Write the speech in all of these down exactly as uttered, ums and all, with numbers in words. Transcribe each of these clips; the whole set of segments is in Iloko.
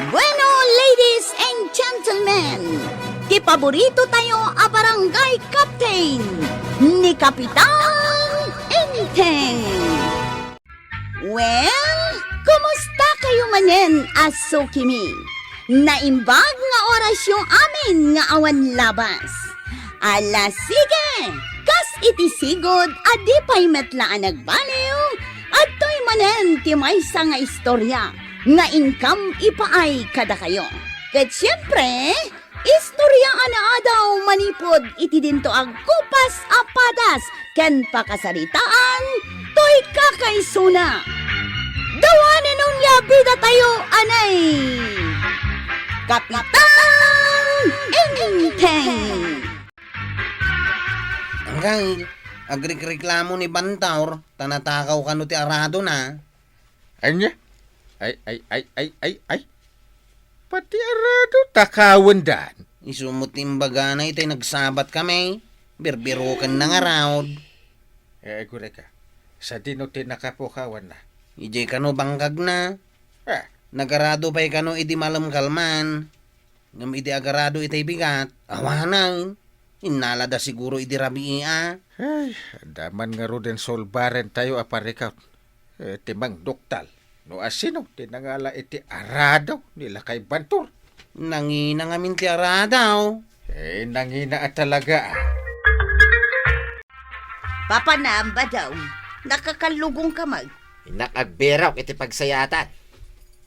Bueno, ladies and gentlemen, ti paborito tayo a barangay captain, ni Kapitan Enteng. Well, kumusta kayo manen a sukimi? Naimbag nga orasyo amin nga awan labas. Ala, sige! Kas iti sigud a di pay met la a nagbaliw, adtoy manen ti maysa nga istorya nga inkam ipaay kadakayo. Ket siempre, istorya a naadaw manipud iti dinto a gupas a padas ken pakasaritaan toy kakaisuna. Dawanen onya bidatayo, anay! Kapitan Enteng! Anggail, agrikreklamo ni Bantaur, ta natakaw kano ti aradona. Ania? Ay, ay, ay, ay, ay, ay. Pati arado, takawendan. Isu met ti imbagana itay nagsabat kami. Birbiroken na nga raod. Eh, gureka. Sadino ti nakapukawanna? Idiay kano bangkagna. Ah. Nagarado pay kano idi malem kalman. Ngem idi agarado itay bigat, awanen. Innalada siguro idi rabii a. Ay, adda man ngaruden sulbaren tayo a parikap. Eh, ti mangduktal. No asino ti nangala iti arado ni Lakay Bantur? Nangina ngamin ti arado. Eh, nangina a talaga, ah. Papanam, Badong. Nakakallugong ka man. Innak agbirok iti pagsayaatan.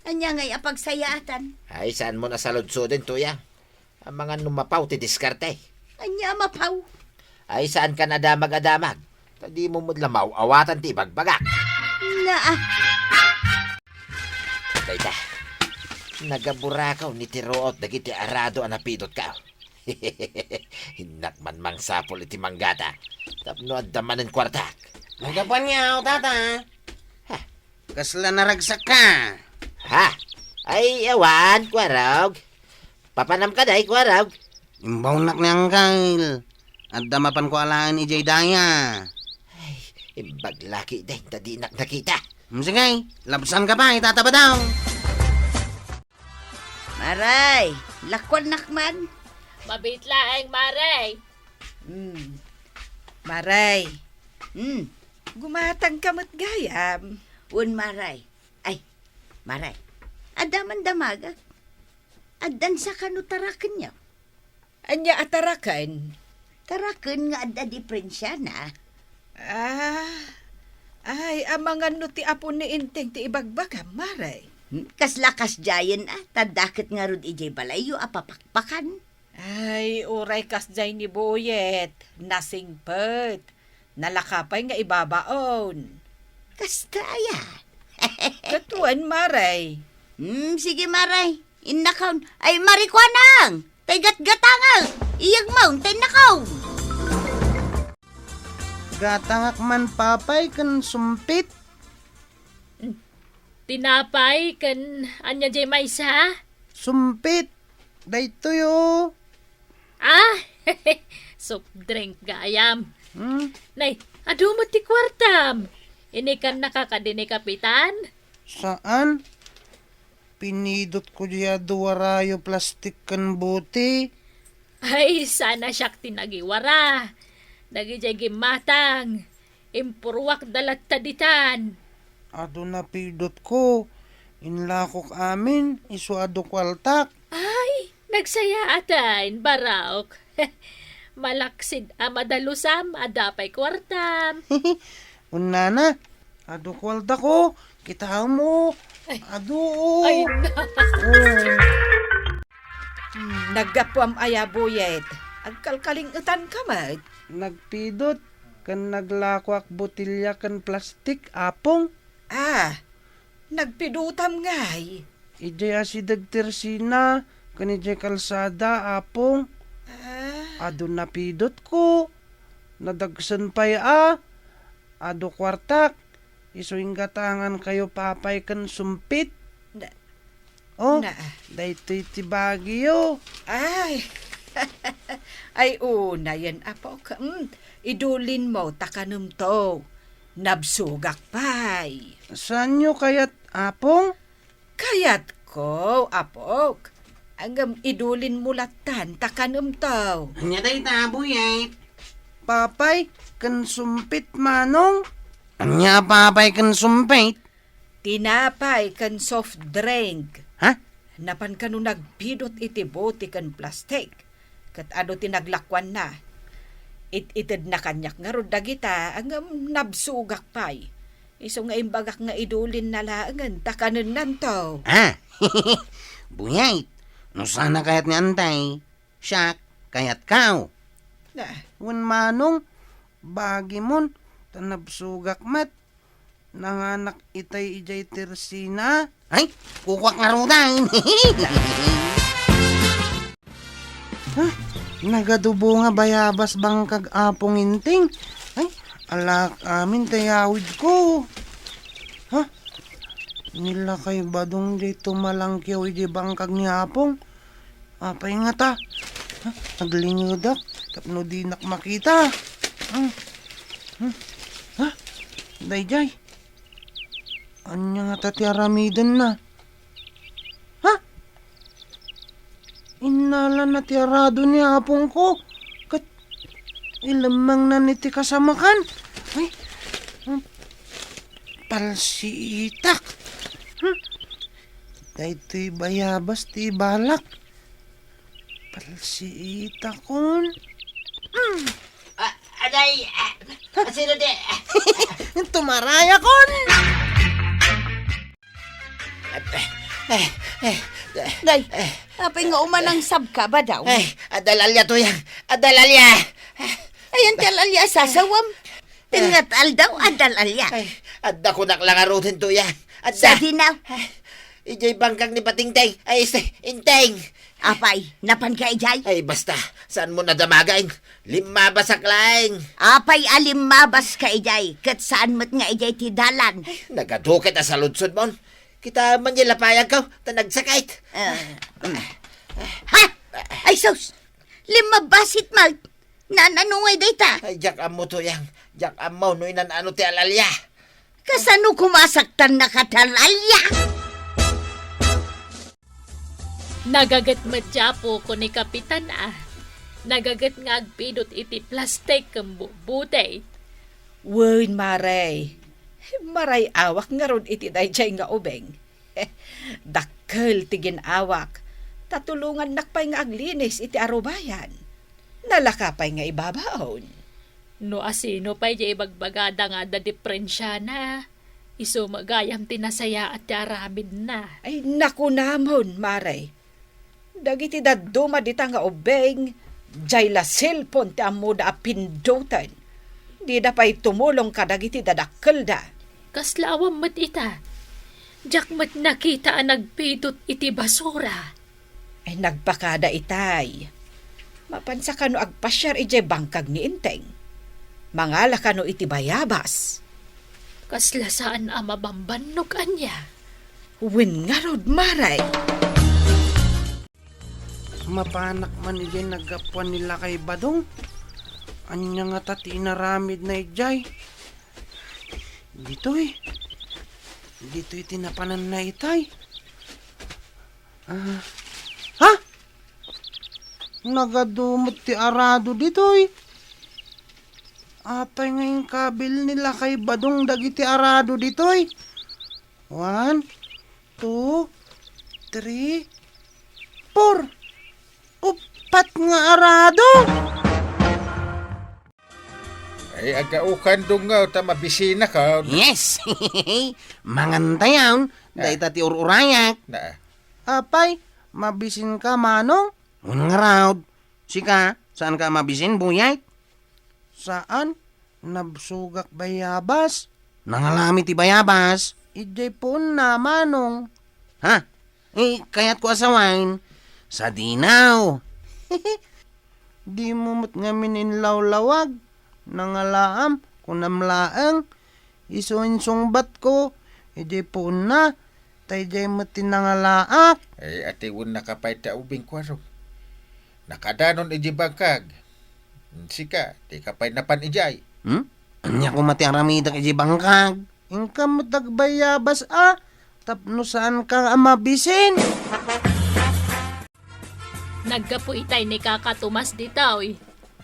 Ania ngay a pagsayaatan? Ay, saan mo nasaludsoden, tuya? Amangan no mapaw ti diskarte. Ania a mapaw? Ay, saan kan adamag-adamag? Ta di mo met la maaw-awatan ti ibagbagak. Na, ah. Dayta, nagaburakaw ni ti ruot dagiti arado a napidotkaw. Innak man mangsapul iti manggata. Tapno adda manen kuartak. Nagapuan nga, tata. Ha? Kasla naragsak ka. Ha? Ay, awan, kuarog. Papanam ka, day, kuarog. Imbawnak ni Angkel. Adda mapan ko alaen idiay daya. Ay, imbag laki, day, ta dinak nakita. Hmm, sige, labsan ka pa, itata Badong. Maray, lakuannak man. Mabit laeng, Maray. Hmm. Maray. Hmm. Gumatang ka met gayam. Wen, Maray. Ay, Maray. Adda man damagak. Addan sa kano tarakenyo? Ania a taraken? Taraken nga adda diferensiana. Ah, ay, amangan no ti apo ni Enteng ti ibagbagam, Maray. Hmm, kasla kasdiayen a, ta adda ket ngarud idiay balayyo a papakpakan. Ay, uray kasdiay ni Buyet, nasingpet. Nalaka pay nga ibabaon. Kasta aya. Ket wen, Maray. Hmm, sige, Maray. Innakon. Ay, Maray, kuanang! Tay gatgatangak! Iyagmon, tay nakaw! Gatangak man papay ken sumpit. Tinapay ken ania jay maysa? Sumpit. Daytoy, o. Ah, soft drink gayam. Hmm? Nay, adu met ti kuartam. Inikannaka kadi ni Kapitan? Saan? Pinidotko diay adu a rayo plastik ken buti. Ay, sana siak ti nagiwara. Dagidiay gimmatang, impurruakda latta ditan. Adu napidotko, inlakok amin, isu adu kuartak. Ay, nagsayaatan, Barok. Malaksid a madalusam, adda pay kuartam. Unana, adu kuartako, kitaem, o. Ay. Adu, o. Ay, na. O. Hmm, naggapuam aya, Buyet? Agkalkaling-etan ka met? Nagpidot, ken naglakoak botelia ken plastik, Apong. Ah, nagpidotam ngay? Idiay asideg ti ersina ken idiay kalsada, Apong. Ah. Adu napidotko. Nadagsen pay a. Adu kuartak. Isu inggatangankayo papay ken sumpit. Na-, O, na- daytoy ti bagiyo. Ay. Ay, unayen, apok. Mm, idulinmo ta kanemto. Nabsogak pay. Saanyo kayat, Apong? Kayatko. Ko, apok. Ngem idulinmo lattan ta kanemto. Ania dayta, Buyet? Papay ken sumpit, Manong. Ania a papay ken sumpit? Tinapay ken soft drink. Ha? Napan kano nagpidot iti bote ken plastik. Ket adu ti naglakuanna. It-itedna kaniak ngarud dagita, ngem nabsogak pay. Isu nga imbagak nga idulinna laengen ta kanennanto. Ah, Buyet, no saan a kayat ni Antay, siak, kayatkon. Ah. Wen Manong, bagimon, ta nabsogak met. Nanganak itay idiay tersina. Ay, kukuak ngaruden. Ha? Nagadubo nga bayabas bangkag Apong Inting. Ay, alak amin tay awidko. Ha? Ni Lakay Badong diay tumalangkiw idiay bangkag ni Apong. Apay ngata? Ha? Aglingedak tapno dinak makita. Hmm. Hmm. Ha? Daydiay. Ania ngata ti aramidenna? Ha? Innalana ti arado ni apongko ket ilemmengna iti kasamekan. Ay, hmm. Palsiitak. Hmm. Daytoy bayabas ti ibalak. Palsiitakon. Hmm. Ah, aday, ah, sino di? Tumarayakon. Eh, eh, eh, Day, eh, apay nga umanangsabka, Badaw? Eh, adda lalia to yan. Adda lalia. Ayan ti lalia, sasawam. Ti ngat aldaw, adda lalia. Ay, adda kunak lang aruten to yan. Adda. Sa dinaw. Ay, idiay bangkag ni Patingteng. Ay, este, Inteng. Apay, napanka idiay? Ay, basta, saanmo nadamagan? Limmabasak laeng. Apay a limmabaska idiay, ket saan met nga idiay ti dalan? Ay, nagadu ket a saludsodmon. Kita man diay lapayagko, ta nagsakit. Ah, mm. Ha? Ay, sus! Limmabasit man! Naan-ano ngay dayta? Ay, diak ammo, Tuyang. Diak ammo no inan-ano ti alalia. Kasano koma a saktannaka ti alalia? Nagaget met ti apoko ni Kapitan a. Nagaget nga agpidot iti plastik ken bubutey. Wen, Mare. Maray-awak ngarud iti daydiay nga ubing. Dakkel ti gin-awak, ta tulongannak pay nga aglinis iti arubayan. Nalaka pay nga ibabaon. No asino pay diay ibagbagada nga adda diprensiana, isu met gayam ti nasayaat ti aramidna. Ay, nakunamon, Mare. Dagiti dadduma dita nga ubing, diay la cellphone ti ammoda a pindoten. Dida pay tumulong kadagiti dadakkelda. Kasla awan met ita. Diak met nakita a nagpidot iti basura. Ay, nagpakada itay. Mapansa kano agpasiar idiay bangkag ni Inteng? Mangala kano iti bayabas? Kasla saan a mabambannog ania? Wen ngarud, Mare. Mapanak man idiay naggapuan ni Lakay Badong. Ania ngata ti inaramidna idiay? Ditoy. Ditoy ti napananna itay. Ah. Ha? Nagadu met ti arado ditoy. Apay nga inkabil ni Lakay Badong dagiti arado ditoy? One, two, three, four. Uppat nga arado. Ay, agaukan dungaw ta mabisinakon. Yes. Mangantayon, ah, dayta ti ur-urayak. Na. Apay, mabisinka, Manong? Wen ngarud. Sika, saanka a mabisin, Buyet? Saan, nabsogak bayabas. Nangalami ti bayabas? Idiay puonna, Manong. Ha? Eh, kayatko a sawen. Sadinaw. Dimo met ngamin inlawlawag. Nangalaam, kunam laeng. Isu insungbatko, idiay puonna, ta idiay met ti nangalaak. Ay, ati, wen nakapaita ubing kuaro. Nakadanon idiay bangkag. Sika, dika pay napan idiay. Hmm? Ania koma ti aramidek idiay bangkag? Inka met agbayabas a, tapno saanka a mabisin. Naggapu itay ni Kaka Tomas ditoy.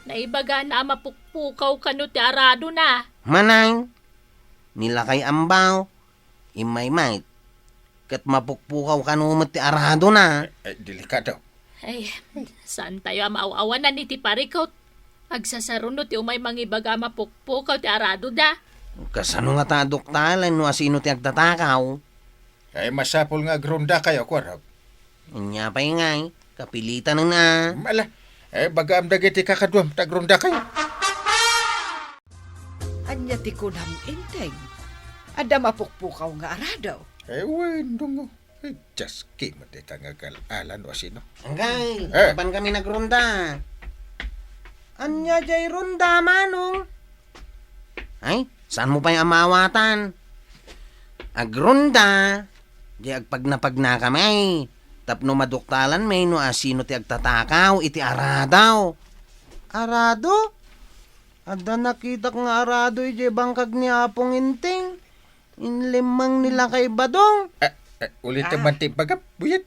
Naibagana a mapukpukaw kano ti aradona. Manang, ni lakay Ambaw, immaymay, ket mapukpukaw kano met ti aradona. Eh, eh, delikado. Ay, saantayo a maaw-awanan iti parikut. Agsasaruno ti umay mangibaga a mapukpukaw ti aradoda. Kasano ngata a duktalan no asino ti agtatakaw? Ay, masapul nga agrondakayo, kuarog. Ania pay ngay, kapilitanen a. Ala, eh, bagaam dagiti kakaduam, ta agrondakayo. Ania ti kunam, Enteng? Adda mapukpukaw nga arado? Eh, wen, dungo. Eh, just kimet ita nga agal-ala no asino. Anggal, eh, apan kami nagronda. Ania jay ronda, Manong? Ay, saanmo pay a maawatan? Agronda, jay agpagnapagnakami, tapno maduktalanmi no asino ti agtatakaw iti arado. Arado? Adda nakitak nga arado idiay bangkag ni Apong Enteng. Inlemmeng ni lakay Badong. Eh, eh, ulitem man ti ibagam, buyat.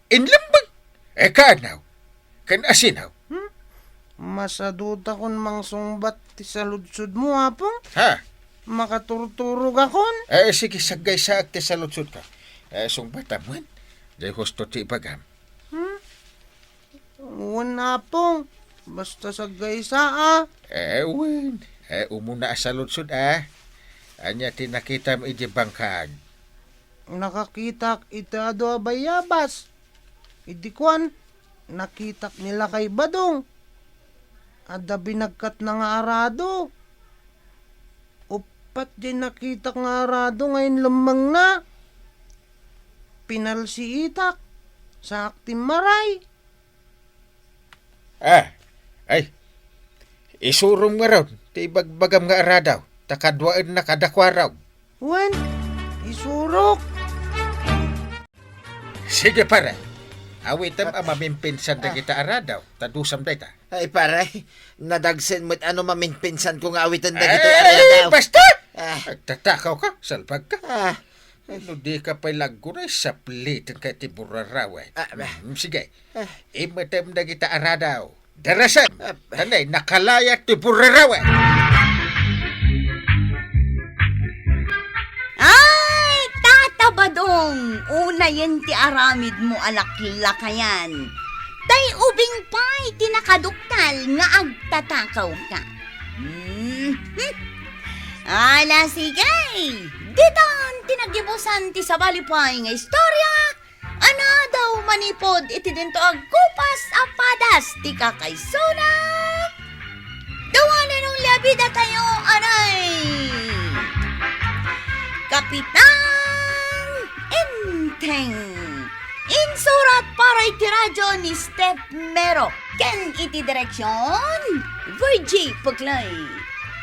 Inlemmeng? Eh, kaanaw? Ken asinaw? Hmm? Masadutakon mangsungbat ti saludsodmo, Apong. Ha? Makaturturogakon. Eh, sige, saggaysaak ti saludsodko. Eh, sungbatam man. Jay husto ti ibagam. Hmm? Wen, Apong. Basta saggaysa, a. Eh, wen. Eh, umuna a saludsod, a. Ania ti nakitam iti bangkag? Nakakitak iti adu a bayabas. Idi kuan, nakitak ni lakay Badong. Adda binagkatna nga arado. Uppat jay nakitak nga arado nga inlemmengna. Pinalsiitak. Saak ti maray. Ah, ay. Isurom ngarud ti ibagbagam nga arado, ta kaduaenna kadakuarog. Wen, isurok. Sige, pare. Awitem a maminpinsan dagita arado, ta dusam dayta. Ay, pare, nadagsen met a no maminpinsanko nga awiten dagitoy arado. Basta! Ah. Agtatakaw ka, salbag ka. Ah. No di ka pay la agguray, sapliten ka iti burarawe. Ah, ba. Mm, sige. Ah. Imetem dagita arado. Darasem, ah, ba. Tanay, nakalayat ti burarawe. Ay, Tata Badong, unayen ti aramidmo a laklakayan. Tay ubing pay ti nakaduktal nga agtatakawka. Hmm. Ala, sige. Ditan ti nagibusan ti sabali pay nga istorya. Anadaw manipud iti dinto agkupas a padas ti kakaisuna. Dawanen uli a bidatayo, anay, Kapitan Enteng. Insurat para iti radio ni Steph Mero ken iti direksion, Virgie Puclay.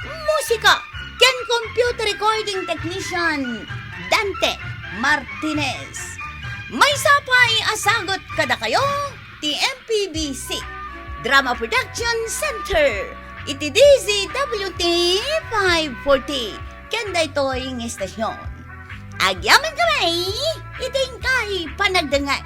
Musika ken computer recording technician, Dante Martinez. Maysa pay a sagut kadakayo ti M P B C Drama Production Center iti D Z W T five forty ken daytoy nga istasyon. Agyamankami iti inkay panagdengngeg.